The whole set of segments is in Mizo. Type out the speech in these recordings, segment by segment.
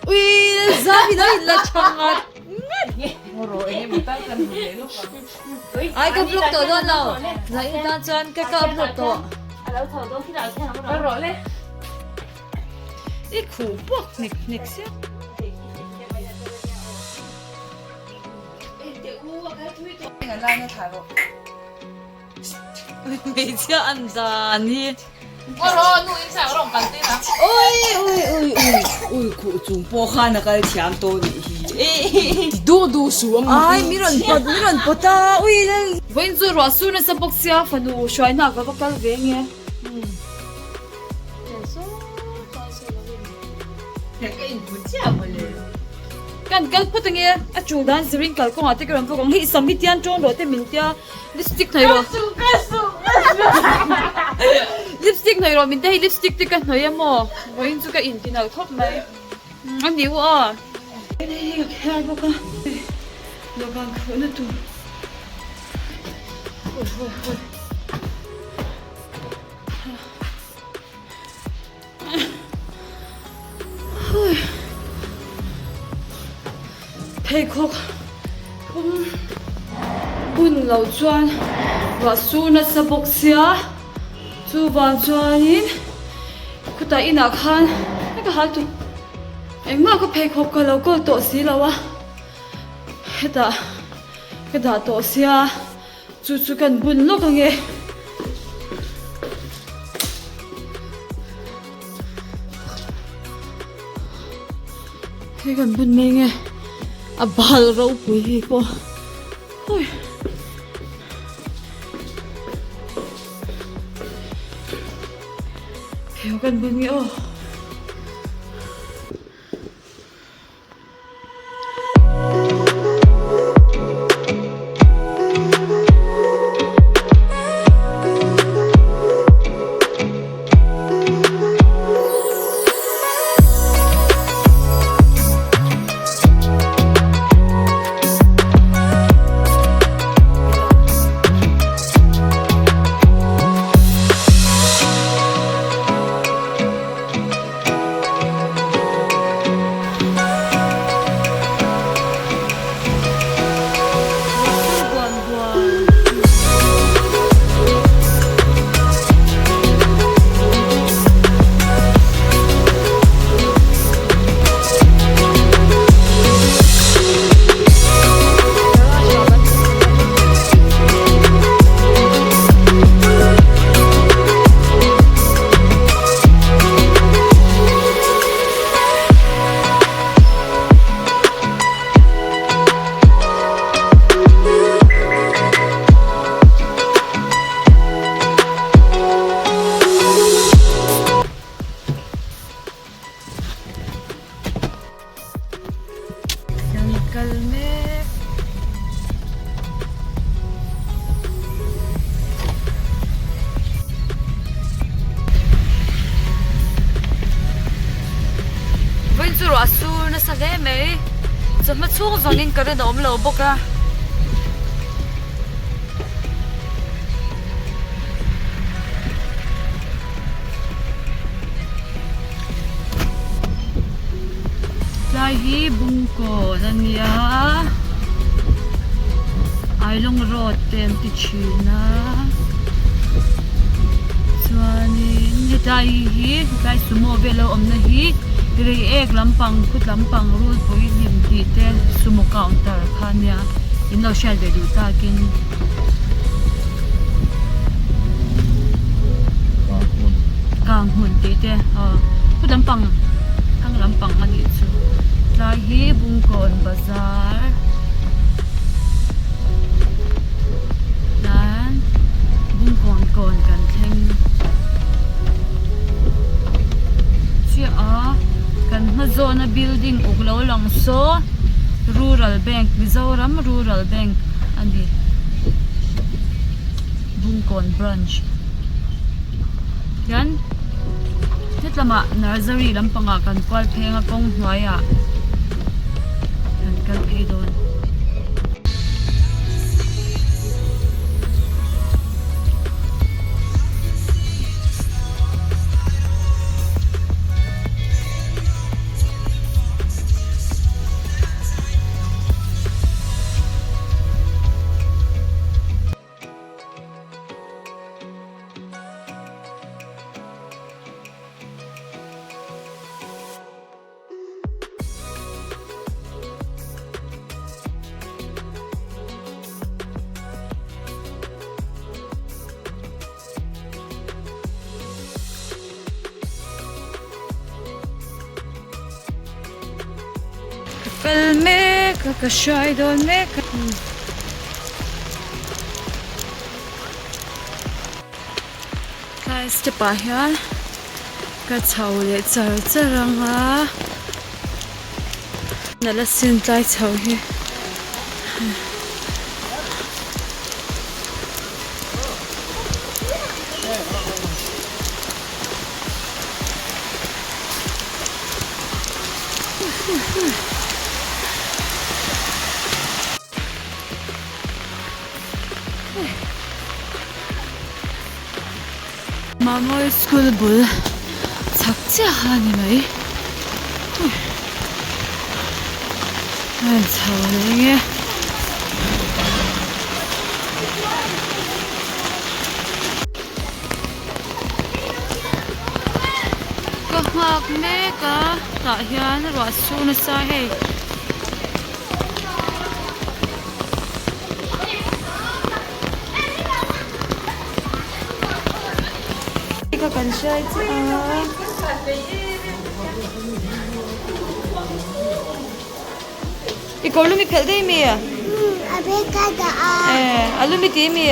Ui zam in a in la tha ngat ngat. Ai ka vlog tawh dawn lo. Zah in tan chuan ka ka upload tawh. I khuh puak hnek hnek sia. Hmeichhia an dan hi. Ui ui ui ui ui khuh chung pawh khan a kal thiam tawh nih hi. Duh duh suh ang. Ai mi rawn pawt mi rawn pawt a ui lal. Vawiin chu ruah sur nasa bawk sia fanu hruai hna ka va kal ve nge. Kan kal phawt ange a tul dan zirin kalkawngah te ka rawn vawk ang hei sam hi tian ṭawn rawh te min tia lipstick hnawih rawh lipstick hnawih rawh min tia hei lipstick te ka hnawih a maw vawiin chu ka inti nalh khawp mai a ni u a. Hei hei ka kher bawk a dawhkan khuhna tur hawi hawi hawi. Pheikhawk pum bun loh chuan ruah sur nasa bawk sia chuvang chuanin khutah inah khan ka hal tur engmah ka pheikhawk ka lo kawl tawh si lo a hetah ka dah tawh sia. Chu chu kan bun lawk ange. Hei kan bun mai nge a bal ropui hi pawh ui. Hei kan bun nge aw. Kan kal mek. Vawiin chu ruah sur nasa hle mai. Chawhma chhung zawngin current a awm lo bawk a. Tlai hi bungkawn a nia Ailawng road te an ti thin a chuanin hetlai hi hetlai sumo vel a awmna hi reiek lampang khut lampang rulpui hlim tih te sumo counter kha a nia in lo hriat ve duh takin. Kang hmun tih te aw khut lampang thlang lampang a nih chu tlai hi bungkawn bazar chuan bungkawn kawn kan thleng chiah a kan hma zawna building uk lo lang saw rural bank mizoram rural bank a ni. Bungkawn branch hian hetlamah nursery lampangah kan kual pheng a kawng hnuaiah kan kal phei dawn. kal mek a ka hruai dawn mek a. Tlai step ah hian ka chho leh char char ang a nalh asin tlai chho hi. Mamawii school bul chhak chiah kha a ni mai a in chho leh eng e. Ka nghak mek a tah hian ruah sur nasa hei. Ka kan hrai chiah a. I kawr lumi phelh daih mi? A bag ka dah a. Eh, a lumi ti mi?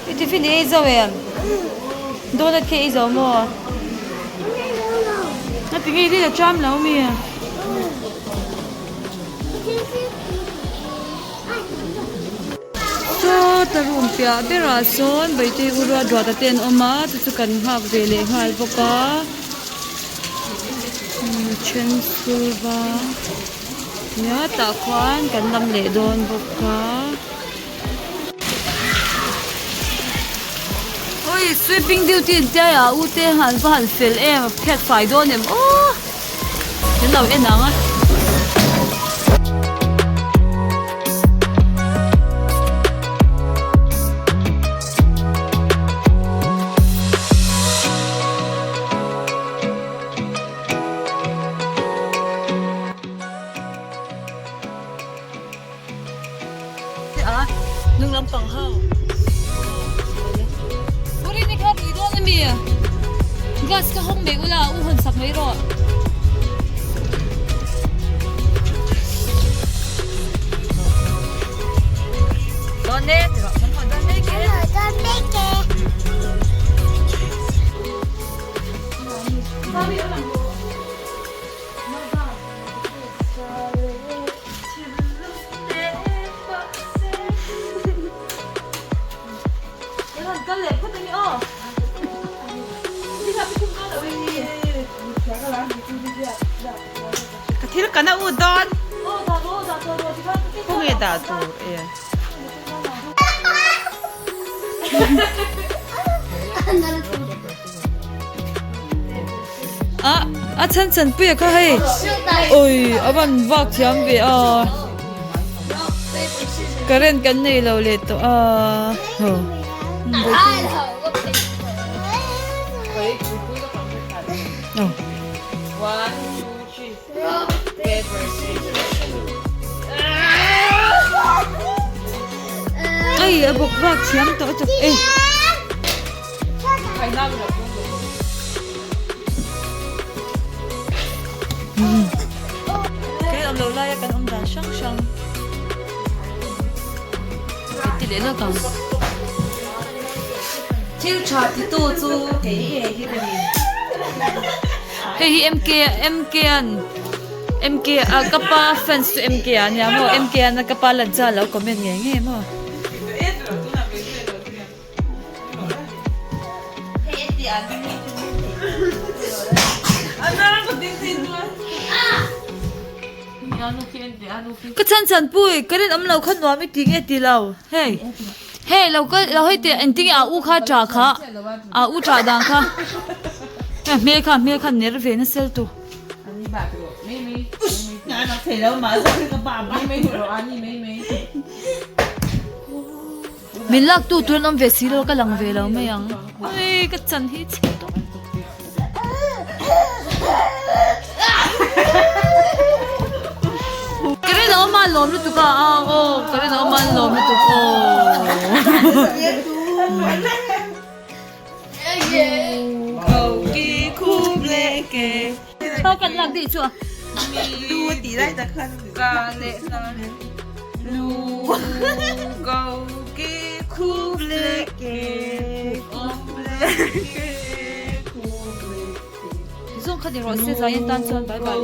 I tiffin i ei zo em? Donut khi ei zo maw? A ti nge i ri a tram lo mi? Sawta room piah berah sawn Baitei u ruat ruat a te an awm a chu chu kan nghak ve leh nghal bawk a then silva nia tah khuan kan lam leh dawn bawk a. Oi sweeping duty an tia a u te an va han fel em a phiat fai dawn em aw kan lo en ang a. A hnung lampang ho Uri ni kha rui dawn ami glass ka hawng mai ula u hawn sak mai rawh. Dawn e ti rawh kan haw dawn mek e. Dawn mek e. Ka thil kan a ut dawn. Khawnge dah tur e. A a chhan chhan pui a kha hei oi a van vak thiam ve a current kan nei lo leh tawh a ho ai a bawk vak thiam tawh a chak e. Kei awm lo laia kan awm dan hrang hrang ka ti leh lawk ang. Thil tha titu chu kei hei hi ka ni. Hei hi MK MK an MK a ka pa fans chu MK a nia maw MK an ka pa lan chuan a lo comment ngei ngei maw. Ka chhan chhan pui ka rinawm lo kha nuam i ti nge ti lo hei hei lo ka lo hei teh engtin nge a u kha tah kha a u tah dan kha hei hmel kha hmel kha ner ve nasa lutuk. Min lak tu tur an awm ve si lo ka lang ve lo mai ang. Ui ka chan hi chhe tawp. Ka rin awm a lawm lutuk a a aw ka rin awm a lawm lutuk aw. Thla kan lak dih chu a. Lu a tih lai tak khan Ka leh hnar Lu ko ke khup leh ke khup leh ke khup leh ke Zawng kha ni rawh se zai tan chuan bye bye.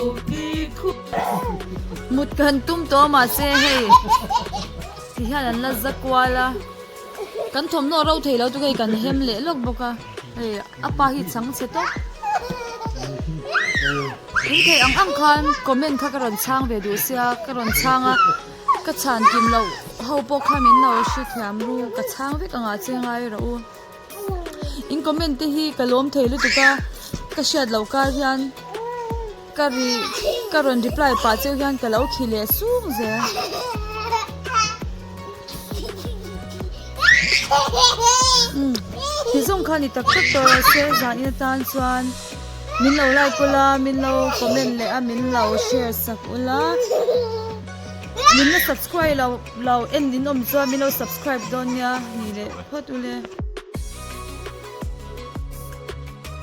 Mut kan tum tawh mahse hei ti hian an la za kual a kan thawmhnaw ro thei lo chu hei kan hem leh lawk bawk a hei a pa hi chang chhe tawp. In theih ang ang khan comment kha ka rawn chhang ve duh sia ka rawn chhang a ka chhan kim loh ho pawh kha min lo hrethiam ru ka chhang vek ang ah che ngai rawh u in comment te hi ka lawm thei lutuk a ka hriat loh kar hian ka ri ka rawn reply pah cheu hian ka lo khi leh sung zel. Ti zawng kha ni tak tak tawh rawh se zan in atan chuan min lo like ula min lo comment leh a min lo share sak ula min la subscribe lo lo en in awm chuan min lo subscribe dawn nia ni leh phawt ule.